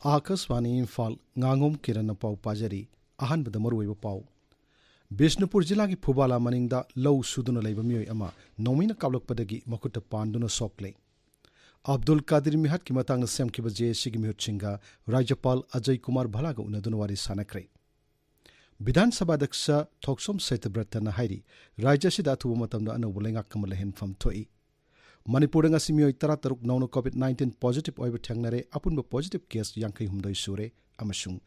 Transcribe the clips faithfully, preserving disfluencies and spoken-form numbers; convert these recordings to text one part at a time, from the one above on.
ꯑꯥꯀꯥꯁꯕꯥꯅꯤ ꯏꯝꯐꯥꯜ, ꯉꯥꯉꯣꯝ ꯀꯤꯔꯟꯅ ꯄꯥꯎ ꯄꯥꯖꯔꯤ꯫ ꯑꯍꯥꯟꯕꯗ ꯃꯔꯨꯑꯣꯏꯕ ꯄꯥꯎ꯫ ꯕꯤꯁꯅꯨꯄꯨꯔ ꯖꯤꯂꯥꯒꯤ ꯐꯨꯕꯥꯂꯥ ꯃꯅꯤꯡꯗ ꯂꯧ ꯁꯨꯗꯨꯅ ꯂꯩꯕ ꯃꯤꯑꯣꯏ ꯑꯃ ꯅꯣꯡꯃꯩꯅ ꯀꯥꯞꯂꯛꯄꯗꯒꯤ ꯃꯈꯨꯠꯇ ꯄꯥꯟꯗꯨꯅ ꯁꯣꯛꯂꯦ꯫ ꯑꯕꯗꯨꯜ ꯀꯥꯗꯤꯔ ꯃꯤꯍꯥꯠꯀꯤ ꯃꯇꯥꯡꯗ ꯁꯦꯝꯈꯤꯕ ꯖꯦ ꯑꯦ ꯁꯤꯒꯤ ꯃꯤꯍꯨꯠꯁꯤꯡꯒ ꯔꯥꯖ꯭ꯌꯄꯥꯜ ꯑꯖꯌ ꯀꯨꯃꯥꯔ ꯚꯂꯥꯒ ꯎꯅꯗꯨꯅ ꯋꯥꯔꯤ ꯁꯥꯟꯅꯈ꯭ꯔꯦ꯫ ꯕꯤꯙꯥꯟ ꯁꯚꯥ ꯑꯗ꯭ꯌꯛꯁ ꯊꯣꯛꯁꯣꯝ ꯁꯇ꯭ꯌꯕ꯭ꯔꯇꯅ ꯍꯥꯏꯔꯤ, ꯔꯥꯖ꯭ꯌ ꯑꯁꯤꯗ ꯑꯊꯨꯕ ꯃꯇꯝꯗ ꯑꯅꯧꯕ ꯂꯩꯉꯥꯛ ꯑꯃ ꯂꯩꯍꯟꯐꯝ ꯊꯣꯛꯏ꯫ ꯃꯅꯤꯄꯨꯔꯗ ꯉꯁꯤ ꯃꯤꯑꯣꯏ ꯇꯔꯥꯇꯔꯨꯛ ꯅꯧꯅ COVID nineteen positive ꯑꯣꯏꯕ ꯊꯦꯡꯅꯔꯦ꯫ ꯑꯄꯨꯟꯕ positive case ꯌꯥꯡꯈꯩ ꯍꯨꯝꯗꯣꯏ ꯁꯨꯔꯦ꯫ ꯑꯃꯁꯨꯡ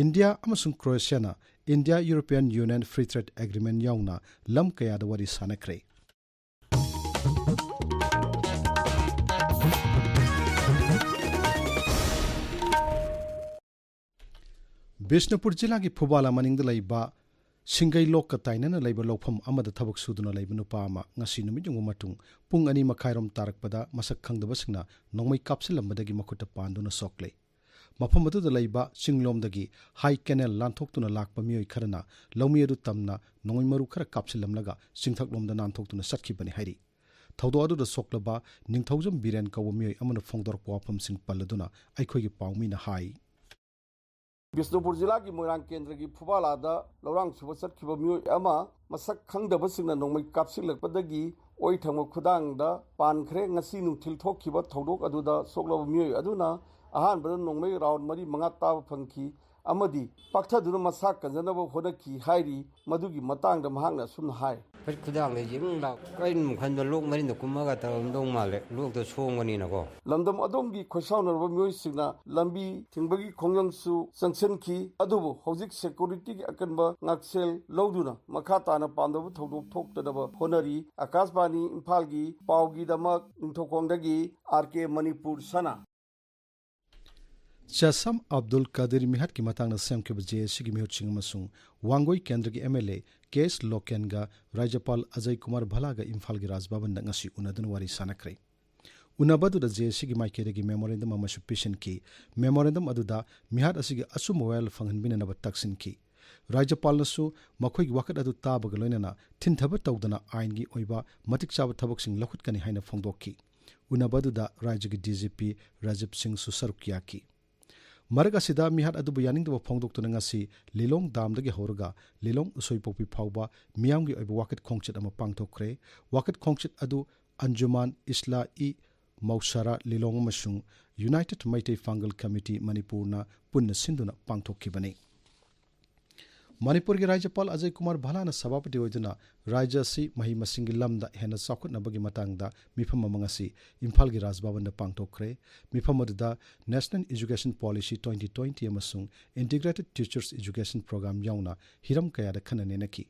ꯏꯟꯗꯤꯌꯥ ꯑꯃꯁꯨꯡ ꯀ꯭ꯔꯣꯑꯦꯁꯤꯌꯥꯅ India European Union Free Trade Agreement ꯌꯥꯎꯅ ꯂꯝ ꯀꯌꯥꯗ ꯋꯥꯔꯤ ꯁꯥꯟꯅꯈ꯭ꯔꯦ꯫ ꯕꯤꯁꯅꯨꯄꯨꯔ ꯖꯤꯂꯥꯒꯤ ꯐꯨꯕꯥꯂꯥ ꯃꯅꯤꯡꯗ ꯂꯩꯕ ꯁꯤꯡꯒꯩ ꯂꯣꯛꯀ ꯇꯥꯏꯅꯅ ꯂꯩꯕ ꯂꯧꯐꯝ ꯑꯃꯗ ꯊꯕꯛ ꯁꯨꯗꯨꯅ ꯂꯩꯕ ꯅꯨꯄꯥ ꯑꯃ ꯉꯁꯤ ꯅꯨꯃꯤꯠ ꯌꯨꯡꯕ ꯃꯇꯨꯡ ꯄꯨꯡ ꯑꯅꯤ ꯃꯈꯥꯏꯔꯣꯝ ꯇꯥꯔꯛꯄꯗ ꯃꯁꯛ ꯈꯪꯗꯕꯁꯤꯡꯅ ꯅꯣꯡꯃꯩ ꯀꯥꯞꯁꯤꯜꯂꯝꯕꯗꯒꯤ ꯃꯈꯨꯠꯇ ꯄꯥꯟꯗꯨꯅ ꯁꯣꯛꯂꯦ꯫ ꯃꯐꯝ ꯑꯗꯨꯗ ꯂꯩꯕ ꯆꯤꯡꯂꯣꯝꯗꯒꯤ ꯍꯥꯏ ꯀꯦꯅꯦꯜ ꯂꯥꯟꯊꯣꯛꯇꯨꯅ ꯂꯥꯛꯄ ꯃꯤꯑꯣꯏ ꯈꯔꯅ ꯂꯧꯃꯤ ꯑꯗꯨ ꯇꯝꯅ ꯅꯣꯡꯃꯩ ꯃꯔꯨ ꯈꯔ ꯀꯥꯞꯁꯤꯜꯂꯝꯂꯒ ꯆꯤꯡꯊꯛꯂꯣꯝꯗ ꯅꯥꯟꯊꯣꯛꯇꯨꯅ ꯆꯠꯈꯤꯕꯅꯤ ꯍꯥꯏꯔꯤ꯫ ꯊꯧꯗꯣꯛ ꯑꯗꯨꯗ ꯁꯣꯛꯂꯕ ꯅꯤꯡꯊꯧꯖꯝ ꯕꯤꯔꯦꯟ ꯀꯧꯕ ꯃꯤꯑꯣꯏ ꯑꯃꯅ ꯐꯣꯡꯗꯣꯔꯛꯄ ꯋꯥꯐꯝꯁꯤꯡ ꯄꯜꯂꯗꯨꯅ ꯑꯩꯈꯣꯏꯒꯤ ꯄꯥꯎꯃꯤꯅ ꯍꯥꯏ꯫ ꯕꯤꯁꯅꯨꯄꯨꯔ ꯖꯤꯂꯥꯒꯤ ꯃꯣꯏꯔꯥꯡ ꯀꯦꯟꯗ꯭ꯔꯒꯤ ꯐꯨꯕꯥꯂꯥꯗ ꯂꯧꯔꯥꯡ ꯁꯨꯕ ꯆꯠꯈꯤꯕ ꯃꯤꯑꯣꯏ ꯑꯃ ꯃꯁꯛ ꯈꯪꯗꯕꯁꯤꯡꯅ ꯅꯣꯡꯃꯩ ꯀꯥꯞꯁꯤꯜꯂꯛꯄꯗꯒꯤ ꯑꯣꯏ ꯊꯪꯕ ꯈꯨꯗꯥꯡꯗ ꯄꯥꯟꯈ꯭ꯔꯦ꯫ ꯉꯁꯤ ꯅꯨꯡꯊꯤꯜ ꯊꯣꯛꯈꯤꯕ ꯊꯧꯗꯣꯛ ꯑꯗꯨꯗ ꯁꯣꯛꯂꯕ ꯃꯤꯑꯣꯏ ꯑꯗꯨꯅ ꯑꯍꯥꯟꯕꯗ ꯅꯣꯡꯃꯩ ꯔꯥꯎꯟ ꯃꯔꯤ ꯃꯉꯥ ꯇꯥꯕ ꯐꯪꯈꯤ ꯑꯃꯗꯤ ꯄꯥꯛꯊꯗꯨꯅ ꯃꯁꯥ ꯀꯟꯖꯅꯕ ꯍꯣꯠꯅꯈꯤ ꯍꯥꯏꯔꯤ꯫ ꯃꯗꯨꯒꯤ ꯃꯇꯥꯡꯗ ꯃꯍꯥꯛꯅ ꯑꯁꯨꯝꯅ ꯍꯥꯏ꯫ ꯐꯨꯔꯤꯠ ꯈꯨꯗꯥꯡꯗ ꯌꯦꯡ ꯂꯥꯎ꯫ ꯑꯩꯅ ꯈꯟꯕ ꯂꯣꯛ ꯃꯔꯤꯟꯗ ꯀꯨꯝꯃꯒ ꯇꯧꯔꯝꯗꯧ ꯃꯥꯜꯂꯦ, ꯂꯣꯛꯇ ꯁꯣꯡꯕꯅꯤꯅꯀꯣ꯫ ꯂꯝꯗꯝ ꯑꯗꯣꯝꯒꯤ ꯈꯣꯏꯁꯥꯎꯅꯔꯕ ꯃꯤꯑꯣꯏꯁꯤꯡꯅ ꯂꯝꯕꯤ ꯊꯤꯡꯕꯒꯤ ꯈꯣꯡꯖꯪꯁꯨ ꯆꯪꯁꯤꯟꯈꯤ, ꯑꯗꯨꯕꯨ ꯍꯧꯖꯤꯛ ꯁꯦꯀ꯭ꯌꯨꯔꯤꯇꯤꯒꯤ ꯑꯀꯟꯕ ꯉꯥꯛꯁꯦꯜ ꯂꯧꯗꯨꯅ ꯃꯈꯥ ꯇꯥꯅ ꯄꯥꯝꯗꯕ ꯊꯧꯗꯣꯛ ꯊꯣꯛꯇꯅꯕ ꯍꯣꯠꯅꯔꯤ꯫ ꯑꯀꯥꯁꯕꯥꯅꯤ ꯏꯝꯐꯥꯜꯒꯤ ꯄꯥꯎꯒꯤꯗꯃꯛ ꯅꯤꯡꯊꯧꯈꯣꯡꯗꯒꯤ ꯑꯥꯔ ꯀꯦ ꯃꯅꯤꯄꯨꯔ ꯁꯅꯥ꯫ ꯆꯁꯝ ꯑꯕꯗꯨꯜ ꯀꯥꯗꯤꯔ ꯃꯤꯍꯥꯠꯀꯤ ꯃꯇꯥꯡꯗ ꯁꯦꯝꯈꯤꯕ ꯖꯦ ꯑꯦ ꯁꯤꯒꯤ ꯃꯤꯍꯨꯠꯁꯤꯡ ꯑꯃꯁꯨꯡ ꯋꯥꯡꯒꯣꯏ ꯀꯦꯟꯗ꯭ꯔꯒꯤ ꯑꯦꯝ ꯑꯦꯜ ꯑꯦ ꯀꯦ ꯑꯦꯁ ꯂꯣꯀꯦꯟꯒ ꯔꯥꯖ꯭ꯌꯄꯥꯜ ꯑꯖꯌ ꯀꯨꯃꯥꯔ ꯚꯂꯥꯒ ꯏꯝꯐꯥꯜꯒꯤ ꯔꯥꯖꯚꯕꯟꯗ ꯉꯁꯤ ꯎꯅꯗꯨꯅ ꯋꯥꯔꯤ ꯁꯥꯟꯅꯈ꯭ꯔꯦ꯫ ꯎꯅꯕ ꯑꯗꯨꯗ ꯖꯦ ꯑꯦ ꯁꯤꯒꯤ ꯃꯥꯏꯀꯩꯗꯒꯤ ꯃꯦꯃꯣꯔꯦꯟꯗꯝ ꯑꯃꯁꯨ ꯄꯤꯁꯤꯟꯈꯤ꯫ ꯃꯦꯃꯣꯔꯦꯟꯗꯝ ꯑꯗꯨꯗ ꯃꯤꯍꯥꯠ ꯑꯁꯤꯒꯤ ꯑꯆꯨꯝꯕ ꯋꯥꯌꯦꯜ ꯐꯪꯍꯟꯕꯤꯅꯅꯕ ꯇꯛꯁꯤꯟꯈꯤ꯫ ꯔꯥꯖ꯭ꯌꯄꯥꯜꯅꯁꯨ ꯃꯈꯣꯏꯒꯤ ꯋꯥꯀꯠ ꯑꯗꯨ ꯇꯥꯕꯒ ꯂꯣꯏꯅꯅ ꯊꯤꯟꯊꯕ ꯇꯧꯗꯅ ꯑꯥꯏꯟꯒꯤ ꯑꯣꯏꯕ ꯃꯇꯤꯛ ꯆꯥꯕ ꯊꯕꯛꯁꯤꯡ ꯂꯧꯈꯠꯀꯅꯤ ꯍꯥꯏꯅ ꯐꯣꯡꯗꯣꯛꯈꯤ꯫ ꯎꯅꯕ ꯑꯗꯨꯗ ꯔꯥꯖ꯭ꯌꯒꯤ ꯗꯤ ꯖꯤ ꯄꯤ ꯔꯥꯖꯤꯕ ꯁꯤꯡꯁꯨ ꯁꯔꯨꯛ ꯌꯥꯈꯤ꯫ ꯃꯔꯛ ꯑꯁꯤꯗ, ꯃꯤꯍꯥꯠ ꯑꯗꯨꯕꯨ ꯌꯥꯅꯤꯡꯗꯕ ꯐꯣꯡꯗꯣꯛꯇꯨꯅ ꯉꯁꯤ ꯂꯤꯂꯣꯡ ꯗꯥꯝꯗꯒꯤ ꯍꯧꯔꯒ ꯂꯤꯂꯣꯡ ꯎꯁꯣꯏꯄꯣꯛꯄꯤ ꯐꯥꯎꯕ ꯃꯤꯌꯥꯝꯒꯤ ꯑꯣꯏꯕ ꯋꯥꯀꯠ ꯈꯣꯡꯆꯠ ꯑꯃ ꯄꯥꯡꯊꯣꯛꯈ꯭ꯔꯦ꯫ ꯋꯥꯀꯠ ꯈꯣꯡꯆꯠ ꯑꯗꯨ ꯑꯟꯖꯨꯃꯥꯟ ꯏꯁꯂꯥ ꯏ ꯃꯧꯁꯥꯔꯥ ꯂꯤꯂꯣꯡ ꯑꯃꯁꯨꯡ ꯌꯨꯅꯥꯏꯇꯦꯗ ꯃꯩꯇꯩ ꯄꯥꯡꯒꯜ ꯀꯃꯤꯇꯤ ꯃꯅꯤꯄꯨꯔꯅ ꯄꯨꯟꯅ ꯁꯤꯟꯗꯨꯅ ꯄꯥꯡꯊꯣꯛꯈꯤꯕꯅꯤ꯫ ꯃꯅꯤꯄꯨꯔꯒꯤ ꯔꯥꯖ꯭ꯌꯄꯥꯜ ꯑꯖꯌ ꯀꯨꯃꯥꯔ ꯚꯜꯂꯥꯅ ꯁꯚꯥꯄꯇꯤ ꯑꯣꯏꯗꯨꯅ ꯔꯥꯖ꯭ꯌ ꯑꯁꯤ ꯃꯍꯩ ꯃꯁꯤꯡꯒꯤ ꯂꯝꯗ ꯍꯦꯟꯅ ꯆꯥꯎꯈꯠꯅꯕꯒꯤ ꯃꯇꯥꯡꯗ ꯃꯤꯐꯝ ꯑꯃ ꯉꯁꯤ ꯏꯝꯐꯥꯜꯒꯤ ꯔꯥꯖ ꯚꯕꯟꯗ ꯄꯥꯡꯊꯣꯛꯈ꯭ꯔꯦ꯫ ꯃꯤꯐꯝ ꯑꯗꯨꯗ National Education Policy twenty twenty ꯑꯃꯁꯨꯡ Integrated Teachers Education Program ꯌꯥꯎꯅ ꯍꯤꯔꯝ ꯀꯌꯥꯗ ꯈꯟꯅ ꯅꯩꯅꯈꯤ꯫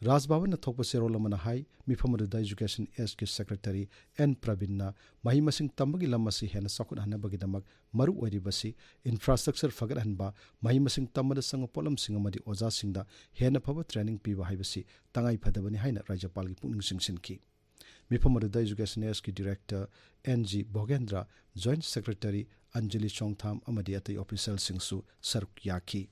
ꯔꯥꯖ ꯚꯕꯟꯅ ꯊꯣꯛꯄ ꯆꯦꯔꯣꯜ ꯑꯃꯅ ꯍꯥꯏ, ꯃꯤꯐꯝ ꯑꯗꯨꯗ Education Sꯒꯤ ꯁꯦꯀ꯭ꯔꯦꯇꯔꯤ ꯑꯦꯟ ꯄ꯭ꯔꯕꯤꯟꯅ ꯃꯍꯩ ꯃꯁꯤꯡ ꯇꯝꯕꯒꯤ ꯂꯝ ꯑꯁꯤ ꯍꯦꯟꯅ ꯆꯥꯎꯈꯠꯍꯟꯅꯕꯒꯤꯗꯃꯛ ꯃꯔꯨ ꯑꯣꯏꯔꯤꯕꯁꯤ ꯏꯟꯐ꯭ꯔꯥꯁ꯭ꯇ꯭ꯔꯛꯆꯔ ꯐꯒꯠꯍꯟꯕ, ꯃꯍꯩ ꯃꯁꯤꯡ ꯇꯝꯕꯗ ꯆꯪꯕ ꯄꯣꯠꯂꯝꯁꯤꯡ ꯑꯃꯗꯤ ꯑꯣꯖꯥꯁꯤꯡꯗ ꯍꯦꯟꯅ ꯐꯕ ꯇ꯭ꯔꯦꯅꯤꯡ ꯄꯤꯕ ꯍꯥꯏꯕꯁꯤ ꯇꯉꯥꯏ ꯐꯗꯕꯅꯤ ꯍꯥꯏꯅ ꯔꯥꯖ꯭ꯌꯄꯥꯜꯒꯤ ꯄꯨꯛꯅꯤꯡ ꯆꯤꯡꯁꯤꯟꯈꯤ꯫ ꯃꯤꯐꯝ ꯑꯗꯨꯗ Education Sꯒꯤ director N G Bhogendra, joint secretary Anjali Chongtham ꯑꯃꯗꯤ ꯑꯇꯩ ꯑꯣꯐꯤꯁꯤꯌꯦꯜꯁꯤꯡꯁꯨ ꯁꯔꯨꯛ ꯌꯥꯈꯤ꯫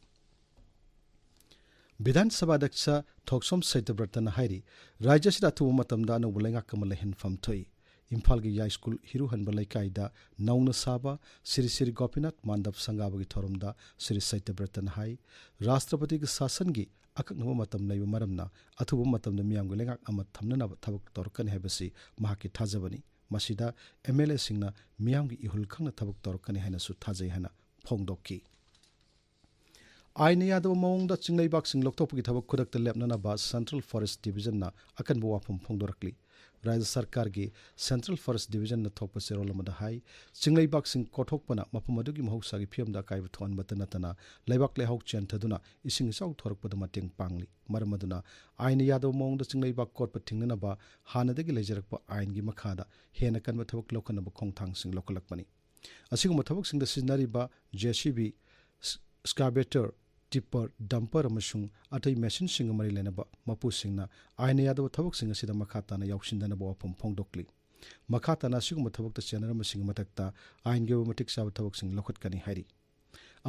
ꯕꯤꯙꯥꯟ ꯁꯚꯥ ꯑꯗ꯭ꯌꯛꯁ ꯊꯣꯛꯁꯣꯝ ꯁꯇ꯭ꯌꯕ꯭ꯔꯇꯅ ꯍꯥꯏꯔꯤ, ꯔꯥꯖ꯭ꯌ ꯑꯁꯤꯗ ꯑꯊꯨꯕ ꯃꯇꯝꯗ ꯑꯅꯧꯕ ꯂꯩꯉꯥꯛ ꯑꯃ ꯂꯩꯍꯟꯐꯝ ꯊꯣꯛꯏ꯫ ꯏꯝꯐꯥꯜꯒꯤ ꯌꯥꯏꯁ꯭ꯀꯨꯜ ꯍꯤꯔꯨꯍꯟꯕ ꯂꯩꯀꯥꯏꯗ ꯅꯧꯅ ꯁꯥꯕ ꯁ꯭ꯔꯤ ꯁ꯭ꯔꯤ ꯒꯣꯄꯤꯅꯥꯊ ꯃꯥꯟꯗꯞ ꯁꯪꯒꯥꯕꯒꯤ ꯊꯧꯔꯝꯗ ꯁ꯭ꯔꯤ ꯁꯇ꯭ꯌꯕ꯭ꯔꯇꯅ ꯍꯥꯏ, ꯔꯥꯁꯇ꯭ꯔꯄꯇꯤꯒꯤ ꯁꯥꯁꯟꯒꯤ ꯑꯀꯛꯅꯕ ꯃꯇꯝ ꯂꯩꯕ ꯃꯔꯝꯅ ꯑꯊꯨꯕ ꯃꯇꯝꯗ ꯃꯤꯌꯥꯝꯒꯤ ꯂꯩꯉꯥꯛ ꯑꯃ ꯊꯝꯅꯅꯕ ꯊꯕꯛ ꯇꯧꯔꯛꯀꯅꯤ ꯍꯥꯏꯕꯁꯤ ꯃꯍꯥꯛꯀꯤ ꯊꯥꯖꯕꯅꯤ꯫ ꯃꯁꯤꯗ ꯑꯦꯝ ꯑꯦꯜ ꯑꯦꯁꯤꯡꯅ ꯃꯤꯌꯥꯝꯒꯤ ꯏꯍꯨꯜ ꯈꯪꯅ ꯊꯕꯛ ꯇꯧꯔꯛꯀꯅꯤ ꯍꯥꯏꯅꯁꯨ ꯊꯥꯖꯩ ꯍꯥꯏꯅ ꯐꯣꯡꯗꯣꯛꯈꯤ꯫ ꯑꯥꯏꯟꯅ ꯌꯥꯗꯕ ꯃꯑꯣꯡꯗ ꯆꯤꯡꯂꯩꯕꯥꯛꯁꯤꯡ ꯂꯧꯊꯣꯛꯄꯒꯤ ꯊꯕꯛ ꯈꯨꯗꯛꯇ ꯂꯦꯞꯅꯅꯕ ꯁꯦꯟꯇ꯭ꯔꯦꯜ ꯐꯣꯔꯦꯁ꯭ꯠ ꯗꯤꯕꯤꯖꯟꯅ ꯑꯀꯟꯕ ꯋꯥꯐꯝ ꯐꯣꯡꯗꯣꯔꯛꯂꯤ꯫ ꯔꯥꯖ꯭ꯌ ꯁꯔꯀꯥꯔꯒꯤ ꯁꯦꯟꯇ꯭ꯔꯦꯜ ꯐꯣꯔꯦꯁ꯭ꯠ ꯗꯤꯕꯤꯖꯟꯅ ꯊꯣꯛꯄ ꯆꯦꯔꯣꯜ ꯑꯃꯗ ꯍꯥꯏ, ꯆꯤꯡꯂꯩꯕꯥꯛꯁꯤꯡ ꯀꯣꯊꯣꯛꯄꯅ ꯃꯐꯝ ꯑꯗꯨꯒꯤ ꯃꯍꯧꯁꯥꯒꯤ ꯐꯤꯕꯝꯗ ꯑꯀꯥꯏꯕ ꯊꯣꯛꯍꯟꯕꯇ ꯅꯠꯇꯅ ꯂꯩꯕꯥꯛ ꯂꯩꯍꯥꯎ ꯆꯦꯟꯊꯗꯨꯅ ꯏꯁꯤꯡ ꯏꯆꯥꯎ ꯊꯣꯔꯛꯄꯗ ꯃꯇꯦꯡ ꯄꯥꯡꯂꯤ꯫ ꯃꯔꯝ ꯑꯗꯨꯅ ꯑꯥꯏꯟꯅ ꯌꯥꯗꯕ ꯃꯑꯣꯡꯗ ꯆꯤꯡꯂꯩꯕꯥꯛ ꯀꯣꯠꯄ ꯊꯤꯡꯅꯅꯕ ꯍꯥꯟꯅꯗꯒꯤ ꯂꯩꯖꯔꯛꯄ ꯑꯥꯏꯟꯒꯤ ꯃꯈꯥꯗ ꯍꯦꯟꯅ ꯀꯟꯕ ꯊꯕꯛ ꯂꯧꯈꯠꯅꯕ ꯈꯣꯡꯊꯥꯡꯁꯤꯡ ꯂꯧꯈꯠꯂꯛꯄꯅꯤ꯫ ꯑꯁꯤꯒꯨꯝꯕ ꯊꯕꯛꯁꯤꯡꯗ ꯁꯤꯖꯤꯟꯅꯔꯤꯕ ꯖꯦ ꯁꯤ ꯕꯤ, ꯁ꯭ꯀꯥꯕꯦꯇꯔ, ꯇꯤꯞꯄꯔ, ꯗꯝꯄꯔ ꯑꯃꯁꯨꯡ ꯑꯇꯩ ꯃꯦꯁꯤꯟꯁꯤꯡꯒ ꯃꯔꯤ ꯂꯩꯅꯕ ꯃꯄꯨꯁꯤꯡꯅ ꯑꯥꯏꯟꯅ ꯌꯥꯗꯕ ꯊꯕꯛꯁꯤꯡ ꯑꯁꯤꯗ ꯃꯈꯥ ꯇꯥꯅ ꯌꯥꯎꯁꯤꯟꯗꯅꯕ ꯋꯥꯐꯝ ꯐꯣꯡꯗꯣꯛꯂꯤ꯫ ꯃꯈꯥ ꯇꯥꯅ ꯑꯁꯤꯒꯨꯝꯕ ꯊꯕꯛꯇ ꯆꯦꯟꯅꯔꯝꯕꯁꯤꯡꯒꯤ ꯃꯊꯛꯇ ꯑꯥꯏꯟꯒꯤ ꯑꯣꯏꯕ ꯃꯇꯤꯛ ꯆꯥꯕ ꯊꯕꯛꯁꯤꯡ ꯂꯧꯈꯠꯀꯅꯤ ꯍꯥꯏꯔꯤ꯫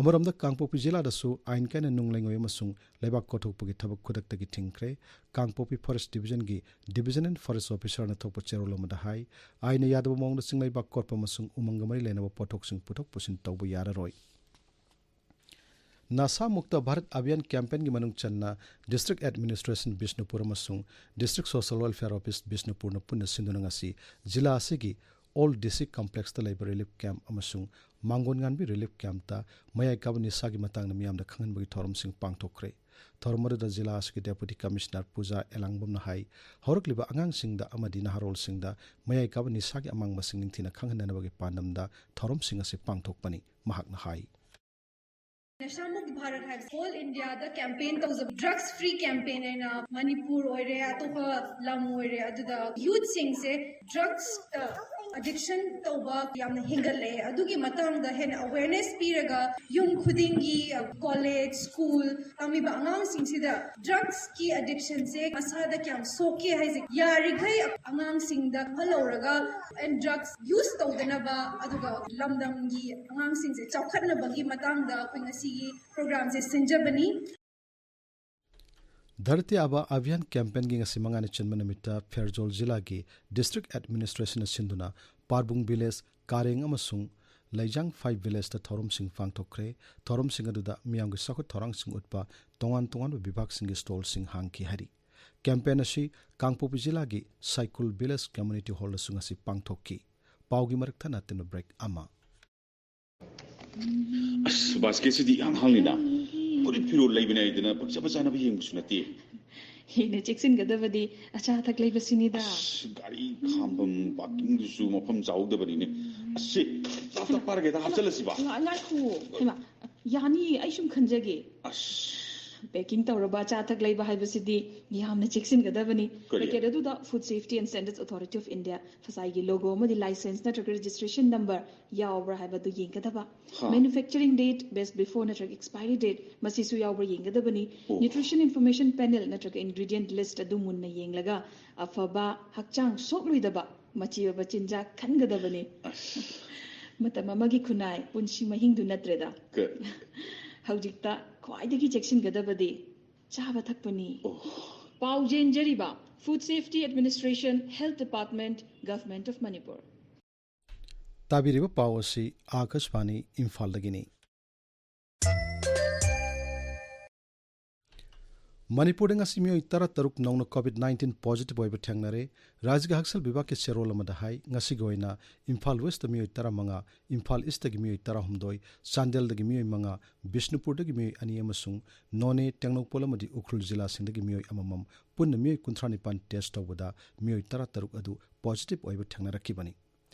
ꯑꯃꯔꯣꯝꯗ ꯀꯥꯡꯄꯣꯛꯄꯤ ꯖꯤꯂꯥꯗꯁꯨ ꯑꯥꯏꯟ ꯀꯥꯏꯅ ꯅꯨꯡ ꯂꯩꯉꯣꯏ ꯑꯃꯁꯨꯡ ꯂꯩꯕꯥꯛ ꯀꯣꯊꯣꯛꯄꯒꯤ ꯊꯕꯛ ꯈꯨꯗꯛꯇꯒꯤ ꯊꯤꯡꯈ꯭ꯔꯦ꯫ ꯀꯥꯡꯄꯣꯛꯄꯤ ꯐꯣꯔꯦꯁ꯭ꯠ ꯗꯤꯕꯤꯖꯟꯒꯤ ꯗꯤꯕꯤꯖꯅꯦꯜ ꯐꯣꯔꯦꯁ꯭ꯠ ꯑꯣꯐꯤꯁꯥꯔꯅ ꯊꯣꯛꯄ ꯆꯦꯔꯣꯜ ꯑꯃꯗ ꯍꯥꯏ, ꯑꯥꯏꯟꯅ ꯌꯥꯗꯕ ꯃꯑꯣꯡꯗ ꯆꯤꯡꯂꯩꯕꯥꯛ ꯀꯣꯠꯄ ꯑꯃꯁꯨꯡ ꯎꯃꯪꯒ ꯃꯔꯤ ꯂꯩꯅꯕ ꯄꯣꯠꯊꯣꯛꯁꯤꯡ ꯄꯨꯊꯣꯛ ꯄꯨꯁꯤꯟ ꯇꯧꯕ ꯌꯥꯔꯔꯣꯏ꯫ ꯅꯁꯥ ꯃꯨꯛꯇ ꯚꯥꯔꯠ ꯑꯚꯤꯌꯥꯟ ꯀꯦꯝꯄꯦꯟꯒꯤ ꯃꯅꯨꯡ ꯆꯟꯅ District Administration ꯕꯤꯁꯅꯨꯄꯨꯔ ꯑꯃꯁꯨꯡ District Social Welfare Office ꯕꯤꯁꯅꯨꯄꯨꯔꯅ ꯄꯨꯟꯅ ꯁꯤꯟꯗꯨꯅ ꯉꯁꯤ ꯖꯤꯂꯥ ꯑꯁꯤꯒꯤ ꯑꯣꯜ ꯗꯤ ꯁꯤ ꯀꯝꯄ꯭ꯂꯦꯛꯁꯇ ꯂꯩꯕ ꯔꯤꯂꯤꯐ ꯀꯦꯝꯞ ꯑꯃꯁꯨꯡ ꯃꯥꯡꯒꯣꯟ ꯉꯥꯟꯕꯤ ꯔꯤꯂꯤꯐ ꯀꯦꯝꯞꯇ ꯃꯌꯥꯏ ꯀꯥꯕ ꯅꯤꯁꯥꯒꯤ ꯃꯇꯥꯡꯗ ꯃꯤꯌꯥꯝꯗ ꯈꯪꯍꯟꯕꯒꯤ ꯊꯧꯔꯝꯁꯤꯡ ꯄꯥꯡꯊꯣꯛꯈ꯭ꯔꯦ꯫ ꯊꯧꯔꯝ ꯑꯗꯨꯗ ꯖꯤꯂꯥ ꯑꯁꯤꯒꯤ ꯗꯦꯄꯨꯇꯤ ꯀꯃꯤꯁꯅꯔ ꯄꯨꯖꯥ ꯑꯦꯂꯥꯡꯕꯝꯅ ꯍꯥꯏ, ꯍꯧꯔꯛꯂꯤꯕ ꯑꯉꯥꯡꯁꯤꯡꯗ ꯑꯃꯗꯤ ꯅꯍꯥꯔꯣꯜꯁꯤꯡꯗ ꯃꯌꯥꯏ ꯀꯥꯕ ꯅꯤꯁꯥꯒꯤ ꯑꯃꯥꯡꯕꯁꯤꯡ ꯅꯤꯡꯊꯤꯅ ꯈꯪꯍꯟꯅꯅꯕꯒꯤ ꯄꯥꯟꯗꯝꯗ ꯊꯧꯔꯝꯁꯤꯡ ꯑꯁꯤ ꯄꯥꯡꯊꯣꯛꯄꯅꯤ꯫ ꯃꯍꯥꯛꯅ ꯍꯥꯏ꯫ ꯅꯁꯥ ꯃꯨꯛꯇ ꯚꯥꯔꯠ ꯍꯥꯏꯕ ꯍꯣꯜ ꯏꯟꯗꯤꯌꯥꯗ ꯀꯦꯝꯄꯦꯟ ꯇꯧꯖꯕ, ꯗ꯭ꯔꯒꯁ ꯐ꯭ꯔꯤ ꯀꯦꯝꯄꯦꯟ ꯍꯥꯏꯅ ꯃꯅꯤꯄꯨꯔ ꯑꯣꯏꯔꯦ, ꯑꯇꯣꯞꯄ ꯂꯝ ꯑꯣꯏꯔꯦ, ꯑꯗꯨꯗ ꯌꯨꯠꯁꯤꯡꯁꯦ ꯗ꯭ꯔꯒꯁꯇ ꯑꯦꯗꯤꯛꯁꯟ ꯇꯧꯕ ꯌꯥꯝꯅ ꯍꯦꯟꯒꯠꯂꯛꯑꯦ꯫ ꯑꯗꯨꯒꯤ ꯃꯇꯥꯡꯗ ꯍꯦꯟꯅ ꯑꯋꯦꯔꯅꯦꯁ ꯄꯤꯔꯒ ꯌꯨꯝ ꯈꯨꯗꯤꯡꯒꯤ, ꯀꯣꯂꯦꯖ, ꯁ꯭ꯀꯨꯜ ꯇꯝꯃꯤꯕ ꯑꯉꯥꯡꯁꯤꯡꯁꯤꯗ ꯗ꯭ꯔꯒꯁꯀꯤ ꯑꯦꯗꯤꯛꯁꯟꯁꯦ ꯃꯁꯥꯗ ꯀꯌꯥꯝ ꯁꯣꯛꯀꯦ ꯍꯥꯏꯁꯦ ꯌꯥꯔꯤꯈꯩ ꯑꯉꯥꯡꯁꯤꯡꯗ ꯈꯪꯍꯜꯍꯧꯔꯒ ꯑꯦꯟ ꯗ꯭ꯔꯒꯁ ꯌꯨꯁ ꯇꯧꯗꯅꯕ, ꯑꯗꯨꯒ ꯂꯝꯗꯝꯒꯤ ꯑꯉꯥꯡꯁꯤꯡꯁꯦ ꯆꯥꯎꯈꯠꯅꯕꯒꯤ ꯃꯇꯥꯡꯗ ꯑꯩꯈꯣꯏ ꯉꯁꯤꯒꯤ ꯄ꯭ꯔꯣꯒ꯭ꯔꯥꯝꯁꯦ ꯁꯤꯟꯖꯕꯅꯤ꯫ ꯙꯔꯇꯤ ꯑꯥꯕꯥ ꯑꯚꯤꯌꯥꯟ ꯀꯦꯝꯄꯦꯟꯒꯤ ꯉꯁꯤ ꯃꯉꯥꯅꯤ ꯆꯟꯕ ꯅꯨꯃꯤꯠꯇ ꯐꯦꯔꯖꯣꯜ ꯖꯤꯂꯥꯒꯤ ꯗꯤꯁꯇ꯭ꯔꯤꯛ ꯑꯦꯗꯃꯤꯅꯤꯁꯇ꯭ꯔꯦꯁꯟꯅ ꯁꯤꯟꯗꯨꯅ ꯄꯥꯔꯕꯨꯡ ꯚꯤꯂꯦꯖ, ꯀꯥꯔꯦꯡ ꯑꯃꯁꯨꯡ ꯂꯩꯖꯥꯡ ꯐꯥꯏꯚ ꯚꯤꯂꯦꯖꯇ ꯊꯧꯔꯝꯁꯤꯡ ꯄꯥꯡꯊꯣꯛꯈ꯭ꯔꯦ꯫ ꯊꯧꯔꯝꯁꯤꯡ ꯑꯗꯨꯗ ꯃꯤꯌꯥꯝꯒꯤ ꯆꯥꯎꯈꯠ ꯊꯧꯔꯥꯡꯁꯤꯡ ꯎꯠꯄ ꯇꯣꯉꯥꯟ ꯇꯣꯉꯥꯟꯕ ꯕꯤꯚꯥꯒꯁꯤꯡꯒꯤ ꯁ꯭ꯇꯣꯜꯁꯤꯡ ꯍꯥꯡꯈꯤ ꯍꯥꯏꯔꯤ꯫ ꯀꯦꯝꯄꯦꯟ ꯑꯁꯤ ꯀꯥꯡꯄꯣꯛꯄꯤ ꯖꯤꯂꯥꯒꯤ ꯁꯥꯏꯀꯨꯜ ꯚꯤꯂꯦꯖ ꯀꯝꯃ꯭ꯌꯨꯅꯤꯇꯤ ꯍꯣꯜꯗꯁꯨ ꯉꯁꯤ ꯄꯥꯡꯊꯣꯛꯈꯤ꯫ ꯄꯥꯎꯒꯤ ꯃꯔꯛ ꯊꯠꯅ ꯑꯇꯦꯟꯕ ꯕ꯭ꯔꯦꯛ ꯑꯃ꯫ ꯑꯁ, ꯕꯥꯁꯀꯦꯠꯁꯤꯗꯤ ꯏꯍꯥꯡ ꯍꯥꯡꯂꯤꯅ꯫ ꯐꯨꯔꯤꯠ ꯐꯤꯔꯣꯜ ꯂꯩꯕꯅꯦ ꯍꯥꯏꯗꯅ ꯄꯪꯆꯥ ꯄꯪꯆꯥꯅꯕ ꯌꯦꯡꯕꯁꯨ ꯅꯠꯇꯦ꯫ ꯍꯦꯟꯅ ꯆꯦꯛꯁꯤꯟꯒꯗꯕꯗꯤ ꯑꯆꯥ ꯑꯊꯛ ꯂꯩꯕꯁꯤꯅꯤꯗ꯫ ꯑꯁ, ꯒꯥꯔꯤ ꯈꯥꯝꯐꯝ ꯄꯥꯔꯀꯤꯡꯗꯨꯁꯨ ꯃꯐꯝ ꯆꯥꯍꯧꯗꯕꯅꯤꯅꯦ꯫ ꯑꯁ, ꯁꯤ ꯆꯥ ꯊꯛ ꯄꯥꯔꯒꯦꯗ ꯍꯥꯞꯆꯜꯂꯁꯤꯕ꯫ ꯉꯥ-, ꯉꯥꯏꯈꯣ꯫ ꯍꯩꯃꯥ, ꯌꯥꯅꯤ, ꯑꯩ ꯁꯨꯝ ꯈꯟꯖꯒꯦ꯫ ꯑꯁ꯫ ꯄꯦꯀꯤꯡ ꯇꯧꯔꯕ ꯑꯆꯥ ꯑꯊꯛ ꯂꯩꯕ ꯍꯥꯏꯕꯁꯤꯗꯤ ꯌꯥꯝꯅ ꯆꯦꯛꯁꯤꯟꯒꯗꯕꯅꯤ꯫ ꯀꯔꯤ? ꯄꯦꯀꯦꯠ ꯑꯗꯨꯗ Food Safety and Standards Authority of India, ꯐꯁꯥꯏꯒꯤ ꯂꯣꯒꯣ ꯑꯃꯗꯤ ꯂꯥꯏꯁꯦꯟꯁ ꯅꯠꯇ꯭ꯔꯒ ꯔꯦꯖꯤꯁꯇ꯭ꯔꯦꯁꯟ ꯅꯝꯕꯔ ꯌꯥꯎꯕ꯭ꯔꯥ ꯍꯥꯏꯕꯗꯨ ꯌꯦꯡꯒꯗꯕ꯫ ꯍꯥ꯫ Manufacturing date, best before ꯅꯠꯇ꯭ꯔꯒ expiry date, ꯃꯁꯤꯁꯨ ꯌꯥꯎꯕ꯭ꯔꯥ ꯌꯦꯡꯒꯗꯕꯅꯤ꯫ ꯑꯣ꯫ Nutrition Information Panel ꯅꯠꯇ꯭ꯔꯒ ingredient list ꯑꯗꯨ ꯃꯨꯟꯅ ꯌꯦꯡꯂꯒ ꯑꯐꯕ, ꯍꯛꯆꯥꯡ ꯁꯣꯛꯂꯣꯏꯗꯕ ꯃꯆꯤ ꯑꯣꯏꯕ ꯆꯤꯟꯖꯥꯛ ꯈꯟꯒꯗꯕꯅꯤ꯫ ꯑꯁ꯫ ꯃꯇꯝ ꯑꯃꯒꯤ ꯈꯨꯟꯅꯥꯏ, ꯄꯨꯟꯁꯤ ꯃꯍꯤꯡꯗꯨ ꯅꯠꯇ꯭ꯔꯦꯗ꯫ ꯀ- ꯍꯧꯖꯤꯛꯇ ꯈ꯭ꯋꯥꯏꯗꯒꯤ ꯆꯦꯛꯁꯤꯟꯒꯗꯕꯗꯤ ꯆꯥꯕ ꯊꯛꯄꯅꯤ꯫ ꯑꯣ꯫ ꯄꯥꯎ ꯆꯦꯟꯖꯔꯤꯕ Food Safety Administration, Health Department, Government of Manipur꯫ ꯇꯥꯕꯤꯔꯤꯕ ꯄꯥꯎ ꯑꯁꯤ ꯑꯥꯀꯥꯁꯕꯥꯅꯤ ꯏꯝꯐꯥꯜꯗꯒꯤꯅꯤ꯫ ꯃꯅꯤꯄꯨꯔꯗ ꯉꯁꯤ ꯃꯤꯑꯣꯏ ꯇꯔꯥꯇꯔꯨꯛ ꯅꯧꯅ COVID nineteen positive ꯑꯣꯏꯕ ꯊꯦꯡꯅꯔꯦ꯫ ꯔꯥꯖ꯭ꯌꯒꯤ ꯍꯛꯁꯦꯜ ꯕꯤꯚꯥꯒꯀꯤ ꯆꯦꯔꯣꯜ ꯑꯃꯗ ꯍꯥꯏ, ꯉꯁꯤꯒꯤ ꯑꯣꯏꯅ ꯏꯝꯐꯥꯜ ꯋꯦꯁꯇ ꯃꯤꯑꯣꯏ ꯇꯔꯥꯃꯉꯥ, ꯏꯝꯐꯥꯜ ꯏꯁꯇꯒꯤ ꯃꯤꯑꯣꯏ ꯇꯔꯥꯍꯨꯝꯗꯣꯏ, ꯆꯥꯟꯗꯦꯜꯗꯒꯤ ꯃꯤꯑꯣꯏ ꯃꯉꯥ, ꯕꯤꯁꯅꯨꯄꯨꯔꯗꯒꯤ ꯃꯤꯑꯣꯏ ꯑꯅꯤ ꯑꯃꯁꯨꯡ ꯅꯣꯅꯦ, ꯇꯦꯡꯅꯧꯄꯜ ꯑꯃꯗꯤ ꯎꯈ꯭ꯔꯨꯜ ꯖꯤꯂꯥꯁꯤꯡꯗꯒꯤ ꯃꯤꯑꯣꯏ ꯑꯃꯃꯝ, ꯄꯨꯟꯅ ꯃꯤꯑꯣꯏ ꯀꯨꯟꯊ꯭ꯔꯥ ꯅꯤꯄꯥꯟ test ꯇꯧꯕꯗ ꯃꯤꯑꯣꯏ ꯇꯔꯥꯇꯔꯨꯛ ꯑꯗꯨ positive ꯑꯣꯏꯕ ꯊꯦꯡꯅꯔꯛꯈꯤꯕꯅꯤ꯫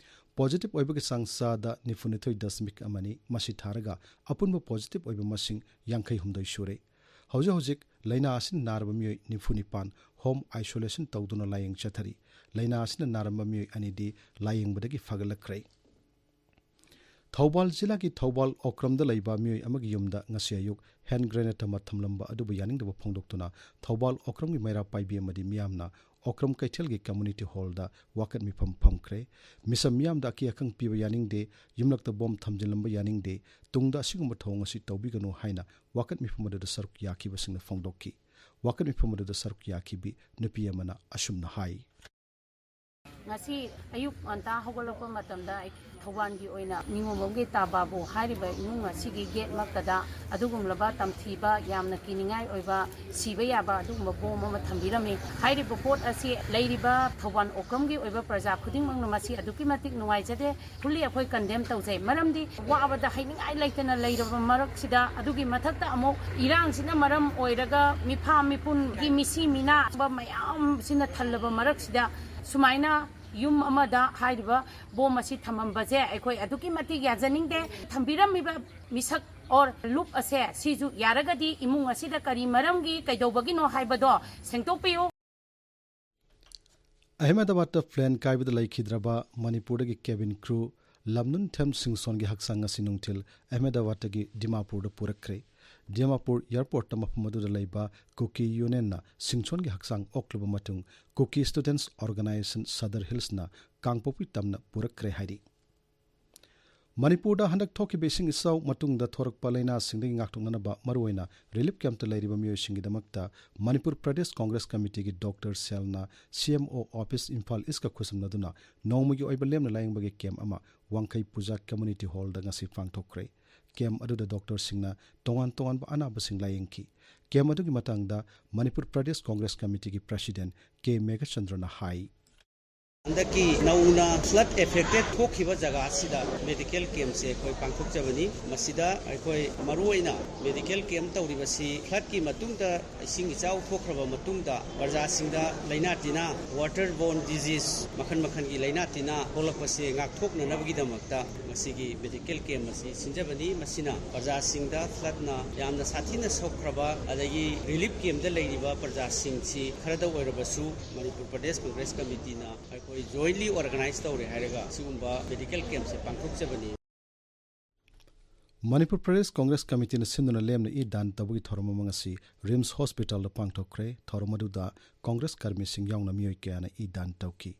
Positive ꯑꯣꯏꯕꯒꯤ ꯆꯥꯡ ꯆꯥꯗ ꯅꯤꯐꯨꯅꯤꯊꯣꯏ ꯗꯁꯃꯤꯛ ꯑꯃꯅꯤ꯫ ꯃꯁꯤ ꯊꯥꯔꯒ ꯑꯄꯨꯟꯕ positive ꯑꯣꯏꯕ ꯃꯁꯤꯡ ꯌꯥꯡꯈꯩ ꯍꯨꯝꯗꯣꯏ ꯁꯨꯔꯦ꯫ ꯍꯧꯖꯤꯛ ꯍꯧꯖꯤꯛ ꯂꯥꯏꯅꯥ ꯑꯁꯤꯅ ꯅꯥꯔꯕ ꯃꯤꯑꯣꯏ ꯅꯤꯐꯨ ꯅꯤꯄꯥꯟ home isolation ꯇꯧꯗꯨꯅ ꯂꯥꯌꯦꯡ ꯆꯠꯊꯔꯤ꯫ ꯂꯥꯏꯅꯥ ꯑꯁꯤꯅ ꯅꯥꯔꯝꯕ ꯃꯤꯑꯣꯏ ꯑꯅꯤꯗꯤ ꯂꯥꯌꯦꯡꯕꯗꯒꯤ ꯐꯒꯠꯂꯛꯈ꯭ꯔꯦ꯫ ꯊꯧꯕꯥꯜ ꯖꯤꯂꯥꯒꯤ ꯊꯧꯕꯥꯜ ꯑꯣꯀ꯭ꯔꯝꯗ ꯂꯩꯕ ꯃꯤꯑꯣꯏ ꯑꯃꯒꯤ ꯌꯨꯝꯗ ꯉꯁꯤ ꯑꯌꯨꯛ hand grenade ꯑꯃ ꯊꯝꯂꯝꯕ ꯑꯗꯨꯕꯨ ꯌꯥꯅꯤꯡꯗꯕ ꯐꯣꯡꯗꯣꯛꯇꯨꯅ ꯊꯧꯕꯥꯜ ꯑꯣꯀ꯭ꯔꯝꯒꯤ ꯃꯩꯔꯥ ꯄꯥꯏꯕꯤ ꯑꯃꯗꯤ ꯃꯤꯌꯥꯝꯅ ꯑꯣꯀ꯭ꯔꯝ ꯀꯩꯊꯦꯜꯒꯤ community hallꯗ ꯋꯥꯀꯠ ꯃꯤꯐꯝ ꯐꯝꯈ꯭ꯔꯦ꯫ ꯃꯤꯁꯝ ꯃꯤꯌꯥꯝꯗ ꯑꯀꯤ ꯑꯈꯪ ꯄꯤꯕ ꯌꯥꯅꯤꯡꯗꯦ, ꯌꯨꯝꯂꯛꯇ ꯕꯣꯝ ꯊꯝꯖꯤꯜꯂꯝꯕ ꯌꯥꯅꯤꯡꯗꯦ, ꯇꯨꯡꯗ ꯑꯁꯤꯒꯨꯝꯕ ꯊꯧꯑꯣꯡ ꯑꯁꯤ ꯇꯧꯕꯤꯒꯅꯨ ꯍꯥꯏꯅ ꯋꯥꯀꯠ ꯃꯤꯐꯝ ꯑꯗꯨꯗ ꯁꯔꯨꯛ ꯌꯥꯈꯤꯕꯁꯤꯡꯅ ꯐꯣꯡꯗꯣꯛꯈꯤ꯫ ꯋꯥꯀꯠ ꯃꯤꯐꯝ ꯑꯗꯨꯗ ꯁꯔꯨꯛ ꯌꯥꯈꯤꯕꯤ ꯅꯨꯄꯤ ꯑꯃꯅ ꯑꯁꯨꯝꯅ ꯍꯥꯏ꯫ ꯉꯁꯤ ꯑꯌꯨꯛ ꯉꯟꯇꯥ ꯍꯧꯒꯠꯂꯛꯄ ꯃꯇꯝꯗ ꯑꯩ ꯊꯧꯕꯥꯜꯒꯤ ꯑꯣꯏꯅ ꯅꯤꯉꯣꯝꯕꯝꯒꯤ ꯇꯥ ꯕꯥꯕꯨ ꯍꯥꯏꯔꯤꯕ ꯏꯃꯨꯡ ꯑꯁꯤꯒꯤ gate ꯃꯛꯇꯗ ꯑꯗꯨꯒꯨꯝꯂꯕ ꯇꯝꯊꯤꯕ, ꯌꯥꯝꯅ ꯀꯤꯅꯤꯡꯉꯥꯏ ꯑꯣꯏꯕ, ꯁꯤꯕ ꯌꯥꯕ ꯑꯗꯨꯒꯨꯝꯕ ꯕꯣꯝ ꯑꯃ ꯊꯝꯕꯤꯔꯝꯃꯤ꯫ ꯍꯥꯏꯔꯤꯕ ꯄꯣꯠ ꯑꯁꯤ ꯂꯩꯔꯤꯕ ꯊꯧꯕꯥꯜ ꯑꯣꯀ꯭ꯔꯝꯒꯤ ꯑꯣꯏꯕ ꯄ꯭ꯔꯖꯥ ꯈꯨꯗꯤꯡꯃꯛꯅ ꯃꯁꯤ ꯑꯗꯨꯛꯀꯤ ꯃꯇꯤꯛ ꯅꯨꯡꯉꯥꯏꯖꯗꯦ꯫ Fully ꯑꯩꯈꯣꯏ condemn ꯇꯧꯖꯩ꯫ ꯃꯔꯝꯗꯤ ꯋꯥꯕꯗ ꯍꯥꯏꯅꯤꯡꯉꯥꯏ ꯂꯩꯇꯅ ꯂꯩꯔꯕ ꯃꯔꯛꯁꯤꯗ, ꯑꯗꯨꯒꯤ ꯃꯊꯛꯇ ꯑꯃꯨꯛ ꯏꯔꯥꯡꯁꯤꯅ ꯃꯔꯝ ꯑꯣꯏꯔꯒ ꯃꯤꯐꯥ ꯃꯤꯄꯨꯟꯒꯤ ꯃꯤꯁꯤ ꯃꯤꯅꯥ ꯃꯌꯥꯝꯁꯤꯅ ꯊꯜꯂꯕ ꯃꯔꯛꯁꯤꯗ ꯁꯨꯃꯥꯏꯅ ꯌꯨꯝ ꯑꯃꯗ ꯍꯥꯏꯔꯤꯕ ꯕꯣꯝ ꯑꯁꯤ ꯊꯝꯃꯝꯕꯁꯦ ꯑꯩꯈꯣꯏ ꯑꯗꯨꯛꯀꯤ ꯃꯇꯤꯛ ꯌꯥꯖꯅꯤꯡꯗꯦ꯫ ꯊꯝꯕꯤꯔꯝꯃꯤꯕ ꯃꯤꯁꯛ or ꯂꯨꯞ ꯑꯁꯦ ꯁꯤꯁꯨ ꯌꯥꯔꯒꯗꯤ ꯏꯃꯨꯡ ꯑꯁꯤꯗ ꯀꯔꯤ ꯃꯔꯝꯒꯤ ꯀꯩꯗꯧꯕꯒꯤꯅꯣ ꯍꯥꯏꯕꯗꯣ ꯁꯦꯡꯗꯣꯛꯄꯤꯌꯨ꯫ ꯑꯍꯃꯦꯗꯥꯕꯥꯗꯇ plane ꯀꯥꯏꯕꯗ ꯂꯩꯈꯤꯗ꯭ꯔꯕ ꯃꯅꯤꯄꯨꯔꯗꯒꯤ cabin crew ꯂꯝꯅꯨꯟꯊꯦꯝ ꯁꯤꯡꯁꯣꯟꯒꯤ ꯍꯛꯆꯥꯡ ꯉꯁꯤ ꯅꯨꯡꯊꯤꯜ ꯑꯍꯃꯦꯗꯥꯕꯥꯗꯇꯒꯤ ꯗꯤꯃꯥꯄꯨꯔꯗ ꯄꯨꯔꯛꯈ꯭ꯔꯦ꯫ ꯗꯤꯃꯥꯄꯨꯔ airportꯇ ꯃꯐꯝ ꯑꯗꯨꯗ ꯂꯩꯕ ꯀꯨꯀꯤ unionꯅ ꯁꯤꯡꯁꯣꯟꯒꯤ ꯍꯛꯆꯥꯡ ꯑꯣꯛꯂꯕ ꯃꯇꯨꯡ ꯀꯨꯀꯤ Students Organisation Sadar Hillsꯅ ꯀꯥꯡꯄꯣꯛꯄꯤ ꯇꯝꯅ ꯄꯨꯔꯛꯈ꯭ꯔꯦ ꯍꯥꯏꯔꯤ꯫ ꯃꯅꯤꯄꯨꯔꯗ ꯍꯟꯗꯛ ꯊꯣꯛꯈꯤꯕ ꯏꯁꯤꯡ ꯏꯆꯥꯎ ꯃꯇꯨꯡꯗ ꯊꯣꯔꯛꯄ ꯂꯥꯏꯅꯥꯁꯤꯡꯗꯒꯤ ꯉꯥꯛꯊꯣꯛꯅꯅꯕ ꯃꯔꯨꯑꯣꯏꯅ relief campꯇ ꯂꯩꯔꯤꯕ ꯃꯤꯑꯣꯏꯁꯤꯡꯒꯤꯗꯃꯛꯇ ꯃꯅꯤꯄꯨꯔ ꯄ꯭ꯔꯗꯦꯁ ꯀꯣꯡꯒ꯭ꯔꯦꯁ ꯀꯃꯤꯇꯤꯒꯤ ꯗꯣꯛꯇꯔ ꯁꯦꯜꯅ C M O office Imphal ꯏꯁꯀ ꯈꯨꯠꯁꯝꯅꯗꯨꯅ ꯅꯣꯡꯃꯒꯤ ꯑꯣꯏꯕ ꯂꯦꯝꯅ ꯂꯥꯌꯦꯡꯕꯒꯤ camp ꯑꯃ ꯋꯥꯡꯈꯩ ꯄꯨꯖꯥ community hallꯗ ꯉꯁꯤ ꯄꯥꯡꯊꯣꯛꯈ꯭ꯔꯦ꯫ Camp ꯑꯗꯨꯗ ꯗꯣꯛꯇꯔꯁꯤꯡꯅ ꯇꯣꯉꯥꯟ ꯇꯣꯉꯥꯟꯕ ꯑꯅꯥꯕꯁꯤꯡ ꯂꯥꯌꯦꯡꯈꯤ꯫ ꯀꯦꯝ ꯑꯗꯨꯒꯤ ꯃꯇꯥꯡꯗ ꯃꯅꯤꯄꯨꯔ ꯄ꯭ꯔꯗꯦꯁ ꯀꯣꯡꯒ꯭ꯔꯦꯁ ꯀꯃꯤꯇꯤꯒꯤ ꯄ꯭ꯔꯁꯤꯗꯦꯟ ꯀꯦ ꯃꯦꯘꯆꯟꯗ꯭ꯔꯅ ꯍꯥꯏ꯫ ꯍꯟꯗꯛꯀꯤ ꯅꯧꯅ flood affected ꯊꯣꯛꯈꯤꯕ ꯖꯒꯥ ꯑꯁꯤꯗ medical campꯁꯦ ꯑꯩꯈꯣꯏ ꯄꯥꯡꯊꯣꯛꯆꯕꯅꯤ꯫ ꯃꯁꯤꯗ ꯑꯩꯈꯣꯏ ꯃꯔꯨꯑꯣꯏꯅ medical camp ꯇꯧꯔꯤꯕꯁꯤ floodꯀꯤ ꯃꯇꯨꯡꯗ, ꯏꯁꯤꯡ ꯏꯆꯥꯎ ꯊꯣꯛꯈ꯭ꯔꯕ ꯃꯇꯨꯡꯗ ꯄ꯭ꯔꯖꯥꯁꯤꯡꯗ ꯂꯥꯏꯅꯥ ꯇꯤꯟꯅꯥ, water borne disease, ꯃꯈꯜ ꯃꯈꯜꯒꯤ ꯂꯥꯏꯅꯥ ꯇꯤꯟꯅꯥ ꯊꯣꯛꯂꯛꯄꯁꯦ ꯉꯥꯛꯊꯣꯛꯅꯅꯕꯒꯤꯗꯃꯛꯇ ꯃꯁꯤꯒꯤ medical camp ꯑꯁꯤ ꯁꯤꯟꯖꯕꯅꯤ꯫ ꯃꯁꯤꯅ ꯄ꯭ꯔꯖꯥꯁꯤꯡꯗ floodꯅ ꯌꯥꯝꯅ ꯁꯥꯊꯤꯅ ꯁꯣꯛꯈ꯭ꯔꯕ ꯑꯗꯒꯤ relief campꯇ ꯂꯩꯔꯤꯕ ꯄ꯭ꯔꯖꯥꯁꯤꯡꯁꯤ ꯈꯔꯗ ꯑꯣꯏꯔꯕꯁꯨ ꯃꯅꯤꯄꯨꯔ ꯄ꯭ꯔꯗꯦꯁ ꯀꯣꯡꯒ꯭ꯔꯦꯁ ꯀꯃꯤꯇꯤꯅ ꯑꯩꯈꯣꯏ jointly organize ꯇꯧꯔꯦ ꯍꯥꯏꯔꯒ ꯁꯤꯒꯨꯝꯕ medical campꯁꯦ ꯄꯥꯡꯊꯣꯛꯆꯕꯅꯤ꯫ ꯃꯅꯤꯄꯨꯔ ꯄ꯭ꯔꯗꯦꯁ ꯀꯣꯡꯒ꯭ꯔꯦꯁ ꯀꯃꯤꯇꯤꯅ ꯁꯤꯟꯗꯨꯅ ꯂꯦꯝꯅ ꯏ ꯗꯥꯟ ꯇꯧꯕꯒꯤ ꯊꯧꯔꯝ ꯑꯃ ꯉꯁꯤ ꯔꯤꯝꯁ ꯍꯣꯁꯄꯤꯇꯥꯜꯗ ꯄꯥꯡꯊꯣꯛꯈ꯭ꯔꯦ꯫ ꯊꯧꯔꯝ ꯑꯗꯨꯗ ꯀꯣꯡꯒ꯭ꯔꯦꯁ ꯀꯔꯃꯤꯁꯤꯡ ꯌꯥꯎꯅ ꯃꯤꯑꯣꯏ ꯀꯌꯥꯅ ꯏ ꯗꯥꯟ ꯇꯧꯈꯤ꯫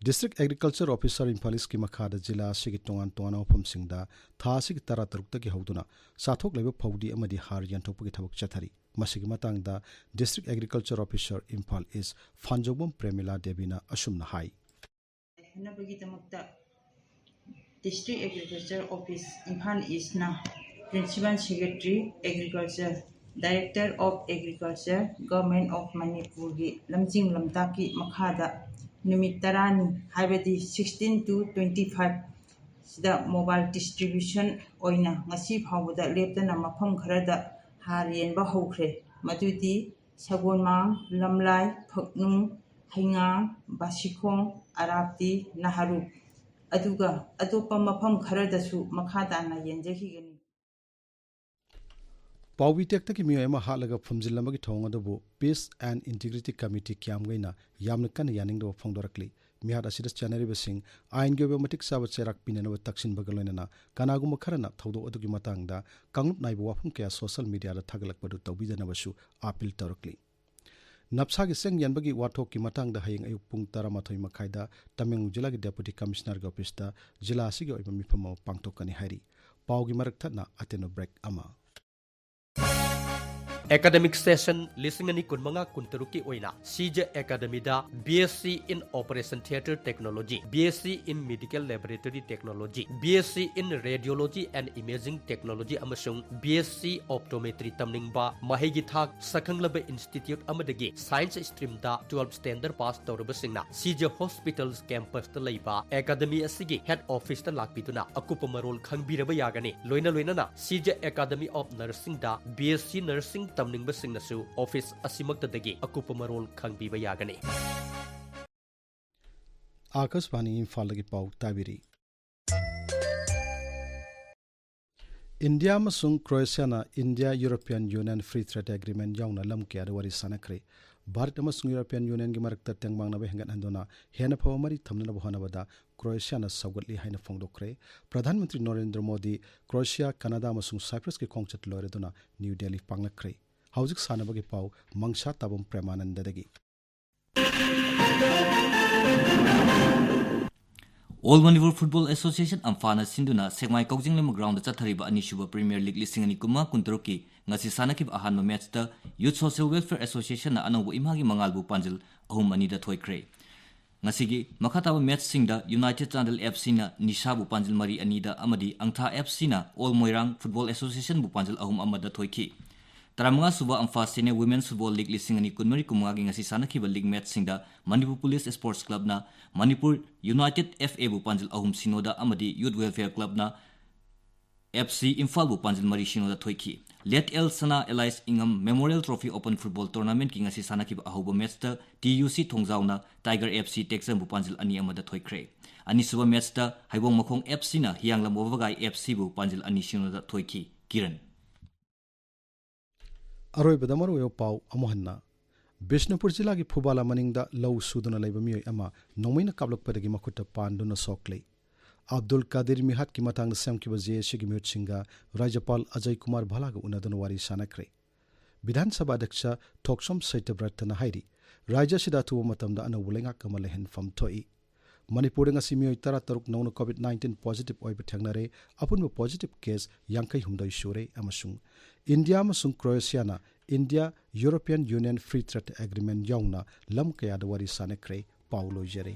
District Agriculture Officer ꯏꯝꯐꯥꯜ ꯏꯁꯀꯤ ꯃꯈꯥꯗ ꯖꯤꯂꯥ ꯑꯁꯤꯒꯤ ꯇꯣꯉꯥꯟ ꯇꯣꯉꯥꯟꯕ ꯃꯐꯝꯁꯤꯡꯗ ꯊꯥ ꯑꯁꯤꯒꯤ ꯇꯔꯥꯇꯔꯨꯛꯇꯒꯤ ꯍꯧꯗꯨꯅ ꯆꯥꯊꯣꯛ ꯂꯩꯕ ꯐꯧꯗꯤ ꯑꯃꯗꯤ ꯍꯥꯔ ꯌꯦꯟꯊꯣꯛꯄꯒꯤ ꯊꯕꯛ ꯆꯠꯊꯔꯤ꯫ ꯃꯁꯤꯒꯤ ꯃꯇꯥꯡꯗ District Agriculture Officer ꯏꯝꯐꯥꯜ ꯏꯁ ꯐꯥꯟꯖꯧꯕꯝ ꯄ꯭ꯔꯦꯃꯤꯂꯥ ꯗꯦꯕꯤꯅ ꯑꯁꯨꯝꯅ ꯍꯥꯏ꯫ ꯍꯣꯠꯅꯕꯒꯤꯗꯃꯛꯇ District Agriculture Office Imphal ꯏꯁꯅ Principal Secretary Agriculture, Director of Agriculture, Government of ꯃꯅꯤꯄꯨꯔꯒꯤ ꯂꯝꯖꯤꯡ ꯂꯝꯇꯥꯛꯀꯤ ꯃꯈꯥꯗ ꯅꯨꯃꯤꯠ ꯇꯔꯥꯅꯤ, ꯍꯥꯏꯕꯗꯤ sixteen to twenty five ꯁꯤꯗ mobile distribution ꯑꯣꯏꯅ ꯉꯁꯤ ꯐꯥꯎꯕꯗ ꯂꯦꯞꯇꯅ ꯃꯐꯝ ꯈꯔꯗ ꯍꯥꯔ ꯌꯦꯟꯕ ꯍꯧꯈ꯭ꯔꯦ꯫ ꯃꯗꯨꯗꯤ ꯁꯒꯣꯜꯃꯥꯡ, ꯂꯝꯂꯥꯏ, ꯐꯛꯅꯨꯡ, ꯍꯩꯉꯥꯡ, ꯕꯥꯁꯤꯈꯣꯡ, ꯑꯔꯥꯞꯇꯤ, ꯅꯍꯥꯔꯨꯞ, ꯑꯗꯨꯒ ꯑꯇꯣꯞꯄ ꯃꯐꯝ ꯈꯔꯗꯁꯨ ꯃꯈꯥ ꯇꯥꯅ ꯌꯦꯟꯖꯈꯤꯒꯅꯤ꯫ ꯄꯥꯎꯕꯤ ꯇꯦꯛꯇꯒꯤ ꯃꯤꯑꯣꯏ ꯑꯃ ꯍꯥꯠꯂꯒ ꯐꯨꯝꯖꯤꯜꯂꯝꯕꯒꯤ ꯊꯧꯑꯣꯡ ꯑꯗꯨꯕꯨ Peace and Integrity Committee ꯀ꯭ꯌꯥꯝꯒꯩꯅ ꯌꯥꯝꯅ ꯀꯟꯅ ꯌꯥꯅꯤꯡꯗꯕ ꯐꯣꯡꯗꯣꯔꯛꯂꯤ꯫ ꯃꯤꯍꯥꯠ ꯑꯁꯤꯗ ꯆꯦꯟꯅꯔꯤꯕꯁꯤꯡ ꯑꯥꯏꯟꯒꯤ ꯑꯣꯏꯕ ꯃꯇꯤꯛ ꯆꯥꯕ ꯆꯩꯔꯥꯛ ꯄꯤꯅꯅꯕ ꯇꯛꯁꯤꯟꯕꯒ ꯂꯣꯏꯅꯅ ꯀꯅꯥꯒꯨꯝꯕ ꯈꯔꯅ ꯊꯧꯗꯣꯛ ꯑꯗꯨꯒꯤ ꯃꯇꯥꯡꯗ ꯀꯥꯡꯂꯨꯞ ꯅꯥꯏꯕ ꯋꯥꯐꯝ ꯀꯌꯥ social mediaꯗ ꯊꯥꯒꯠꯂꯛꯄꯗꯨ ꯇꯧꯕꯤꯗꯅꯕꯁꯨ appeal ꯇꯧꯔꯛꯂꯤ꯫ ꯅꯞꯁꯥꯒꯤ ꯆꯦꯡ ꯌꯦꯟꯕꯒꯤ ꯋꯥꯊꯣꯛꯀꯤ ꯃꯇꯥꯡꯗ ꯍꯌꯦꯡ ꯑꯌꯨꯛ ꯄꯨꯡ ꯇꯔꯥꯃꯥꯊꯣꯏ ꯃꯈꯥꯏꯗ ꯇꯃꯦꯡꯂꯣꯡ ꯖꯤꯂꯥꯒꯤ Deputy Commissionerꯒꯤ officeꯇ ꯖꯤꯂꯥ ꯑꯁꯤꯒꯤ ꯑꯣꯏꯕ ꯃꯤꯐꯝ ꯑꯃ ꯄꯥꯡꯊꯣꯛꯀꯅꯤ ꯍꯥꯏꯔꯤ꯫ ꯄꯥꯎꯒꯤ ꯃꯔꯛ ꯊꯠꯅ ꯑꯇꯦꯟꯕ break ꯑꯃ꯫ Academic session ꯂꯤꯁꯤꯡ ꯑꯅꯤ ꯀꯨꯟꯃꯉꯥ ꯀꯨꯟꯇꯔꯨꯛꯀꯤ ꯑꯣꯏꯅ ꯁꯤꯖ ꯑꯦꯀꯥꯗꯃꯤꯗ B S c in Operation Theatre Technology, B S c in Medical Laboratory Technology, B S c in Radiology and Imaging Technology ꯑꯃꯁꯨꯡ B S c Optometry ꯇꯝꯅꯤꯡꯕ ꯃꯍꯩꯒꯤ ꯊꯥꯛ ꯁꯛꯈꯪꯂꯕ institute ꯑꯃꯗꯒꯤ science streamꯗ twelve standard pass ꯇꯧꯔꯕꯁꯤꯡꯅ ꯁꯤꯖ Hospitals campusꯇ ꯂꯩꯕ academy ꯑꯁꯤꯒꯤ head officeꯇ ꯂꯥꯛꯄꯤꯗꯨꯅ ꯑꯀꯨꯞꯄ ꯃꯔꯣꯜ ꯈꯪꯕꯤꯔꯕ ꯌꯥꯒꯅꯤ꯫ ꯂꯣꯏꯅ ꯂꯣꯏꯅꯅ ꯁꯤꯖ Academy of Nursingꯗ B S c Nursing ꯇꯝꯅꯤꯡꯕꯁꯤꯡꯅꯁꯨ office ꯑꯁꯤꯃꯛꯇꯗꯒꯤ ꯑꯀꯨꯞꯄ ꯃꯔꯣꯜ ꯈꯪꯕꯤꯕ ꯌꯥꯒꯅꯤ꯫ ꯑꯥꯀꯥꯁꯕꯥꯅꯤ ꯏꯝꯐꯥꯜꯗꯒꯤ ꯄꯥꯎ ꯇꯥꯕꯤꯔꯤ꯫ ꯏꯟꯗꯤꯌꯥ ꯑꯃꯁꯨꯡ ꯀ꯭ꯔꯣꯑꯦꯁꯤꯌꯥꯅ India European Union free trade agreement ꯌꯥꯎꯅ ꯂꯝ ꯀꯌꯥꯗ ꯋꯥꯔꯤ ꯁꯥꯟꯅꯈ꯭ꯔꯦ꯫ ꯚꯥꯔꯠ ꯑꯃꯁꯨꯡ ꯌꯨꯔꯣꯄꯤꯌꯟ ꯌꯨꯅꯤꯌꯟꯒꯤ ꯃꯔꯛꯇ ꯇꯦꯡꯕꯥꯡꯅꯕ ꯍꯦꯟꯒꯠꯍꯟꯗꯨꯅ ꯍꯦꯟꯅ ꯐꯕ ꯃꯔꯤ ꯊꯝꯅꯅꯕ ꯍꯣꯠꯅꯕꯗ ꯀ꯭ꯔꯣꯑꯦꯁꯤꯌꯥꯅ ꯁꯧꯒꯠꯂꯤ ꯍꯥꯏꯅ ꯐꯣꯡꯗꯣꯛꯈ꯭ꯔꯦ꯫ ꯄ꯭ꯔꯙꯥꯟ ꯃꯟꯇ꯭ꯔꯤ ꯅꯔꯦꯟꯗ꯭ꯔ ꯃꯣꯗꯤ ꯀ꯭ꯔꯣꯑꯦꯁꯤꯌꯥ, ꯀꯅꯥꯗꯥ ꯑꯃꯁꯨꯡ ꯁꯥꯏꯄ꯭ꯔꯁꯀꯤ ꯈꯣꯡꯆꯠ ꯂꯣꯏꯔꯗꯨꯅ ꯅ꯭ꯌꯨ ꯗꯦꯜꯂꯤ ꯄꯥꯡꯂꯛꯈ꯭ꯔꯦ꯫ ꯍꯧꯖꯤꯛ ꯁꯥꯟꯅꯕꯒꯤ ꯄꯥꯎ ꯃꯪꯁꯥ ꯇꯥꯕꯝ ꯄ꯭ꯔꯦꯃꯥꯅꯟꯗꯗꯒꯤ꯫ All Manipur Football Association, ꯑꯝꯐꯥꯅ ꯁꯤꯟꯗꯨꯅ ꯁꯦꯛꯃꯥꯏ ꯀꯧꯖꯤꯡꯂꯦꯝꯕ ꯒ꯭ꯔꯥꯎꯟꯗ ꯆꯠꯊꯔꯤꯕ ꯑꯅꯤꯁꯨꯕ ꯄ꯭ꯔꯤꯃꯤꯌꯔ ꯂꯤꯒ ꯂꯤꯁꯤꯡ ꯑꯅꯤ ꯀꯨꯟꯃꯉꯥ ꯀꯨꯟꯇꯔꯨꯛꯀꯤ ꯉꯁꯤ ꯁꯥꯟꯅꯈꯤꯕ ꯑꯍꯥꯟꯕ ꯃꯦꯠꯆꯇ Youth Social Welfare Associationꯅ ꯑꯅꯧꯕ ꯏꯃꯥꯒꯤ ꯃꯉꯥꯜꯕꯨ ꯄꯥꯟꯖꯤꯜ ꯑꯍꯨꯝ ꯑꯅꯤꯗ ꯊꯣꯏꯈ꯭ꯔꯦ꯫ ꯉꯁꯤꯒꯤ ꯃꯈꯥ ꯇꯥꯕ ꯃꯦꯠꯆꯁꯤꯡꯗ United Chandel FCꯅ ꯅꯤꯁꯥꯕꯨ ꯄꯥꯟꯖꯤꯜ ꯃꯔꯤ ꯑꯅꯤꯗ ꯑꯃꯗꯤ ꯑꯪꯊꯥ FCꯅ All Moirang Football Associationꯕꯨ ꯄꯥꯟꯖꯤꯜ ꯑꯍꯨꯝ ꯑꯃꯗ ꯊꯣꯏꯈꯤ꯫ ꯇꯔꯥꯃꯉꯥ ꯁꯨꯕ ꯑꯝꯐꯥ Senior Women's Football League ꯂꯤꯁꯤꯡ ꯑꯅꯤ ꯀꯨꯟꯃꯔꯤ ꯀꯨꯟꯃꯉꯥꯒꯤ ꯉꯁꯤ ꯁꯥꯟꯅꯈꯤꯕ ꯂꯤꯒ ꯃꯦꯠꯆꯁꯤꯡꯗ ꯃꯅꯤꯄꯨꯔ ꯄꯨꯂꯤꯁ ꯁ꯭ꯄꯣꯔꯠꯁ ꯀ꯭ꯂꯕꯅ ꯃꯅꯤꯄꯨꯔ United FAꯕꯨ ꯄꯥꯟꯖꯤꯜ ꯑꯍꯨꯝ ꯁꯤꯅꯣꯗ ꯑꯃꯗꯤ Youth Welfare Clubꯅ FC ꯏꯝꯐꯥꯜꯕꯨ ꯄꯥꯟꯖꯤꯜ ꯃꯔꯤ ꯁꯤꯅꯣꯗ ꯊꯣꯏꯈꯤ꯫ Late L Sana Allies Ingam Memorial Trophy Open Football Tournamentꯀꯤ ꯉꯁꯤ ꯁꯥꯟꯅꯈꯤꯕ ꯑꯍꯧꯕ ꯃꯦꯠꯆꯇ TUC ꯊꯣꯡꯖꯥꯎꯅ Tiger FC ꯇꯦꯛꯆꯝꯕꯨ ꯄꯥꯟꯖꯤꯜ ꯑꯅꯤ ꯑꯃꯗ ꯊꯣꯏꯈ꯭ꯔꯦ꯫ ꯑꯅꯤꯁꯨꯕ ꯃꯦꯠꯆꯇ ꯍꯩꯕꯣꯡ ꯃꯈꯣꯡ FCꯅ ꯍꯤꯌꯥꯡꯂꯝ ꯋꯥꯕꯒꯥꯏ FCꯕꯨ ꯄꯥꯟꯖꯤꯜ ꯑꯅꯤ ꯁꯤꯅꯣꯗ ꯊꯣꯏꯈꯤ꯫ ꯀꯤꯔꯟ꯫ ꯑꯔꯣꯏꯕꯗ ꯃꯔꯨꯑꯣꯏꯕ ꯄꯥꯎ ꯑꯃꯨꯛ ꯍꯟꯅ꯫ ꯕꯤꯁꯅꯨꯄꯨꯔ ꯖꯤꯂꯥꯒꯤ ꯐꯨꯕꯥꯂꯥ ꯃꯅꯤꯡꯗ ꯂꯧ ꯁꯨꯗꯨꯅ ꯂꯩꯕ ꯃꯤꯑꯣꯏ ꯑꯃ ꯅꯣꯡꯃꯩꯅ ꯀꯥꯞꯂꯛꯄꯗꯒꯤ ꯃꯈꯨꯠꯇ ꯄꯥꯟꯗꯨꯅ ꯁꯣꯛꯂꯤ꯫ ꯑꯕꯗꯨꯜ ꯀꯥꯗꯤꯔ ꯃꯤꯍꯥꯠꯀꯤ ꯃꯇꯥꯡꯗ ꯁꯦꯝꯈꯤꯕ JACꯒꯤ ꯃꯤꯍꯨꯠꯁꯤꯡꯒ ꯔꯥꯖ꯭ꯌꯄꯥꯜ ꯑꯖꯌ ꯀꯨꯃꯥꯔ ꯚꯥꯂꯥꯒ ꯎꯅꯗꯨꯅ ꯋꯥꯔꯤ ꯁꯥꯅꯈ꯭ꯔꯦ꯫ ꯕꯤꯙꯥꯟ ꯁꯚꯥ ꯑꯗ꯭ꯌꯛꯁ ꯊꯣꯛꯁꯣꯝ ꯁꯇ꯭ꯌꯕ꯭ꯔꯇꯅ ꯍꯥꯏꯔꯤ, ꯔꯥꯖ꯭ꯌ ꯑꯁꯤꯗ ꯑꯊꯨꯕ ꯃꯇꯝꯗ ꯑꯅꯧꯕ ꯂꯩꯉꯥꯛ ꯑꯃ ꯂꯩꯍꯟꯐꯝ ꯊꯣꯛꯏ꯫ ꯃꯅꯤꯄꯨꯔꯗ ꯉꯁꯤ ꯃꯤꯑꯣꯏ ꯇꯔꯥꯇꯔꯨꯛ ꯅꯧꯅ COVID nineteen positive ꯑꯣꯏꯕ ꯊꯦꯡꯅꯔꯦ꯫ ꯑꯄꯨꯟꯕ positive case ꯌꯥꯡꯈꯩ ꯍꯨꯝꯗꯣꯏ ꯁꯨꯔꯦ꯫ ꯑꯃꯁꯨꯡ ꯏꯟꯗꯤꯌꯥ ꯑꯃꯁꯨꯡ ꯀ꯭ꯔꯣꯑꯦꯁꯤꯌꯥꯅ India European Union Free Trade Agreement ꯌꯥꯎꯅ ꯂꯝ ꯀꯌꯥꯗ ꯋꯥꯔꯤ ꯁꯥꯅꯈ꯭ꯔꯦ꯫ ꯄꯥꯎ ꯂꯣꯏꯖꯔꯦ꯫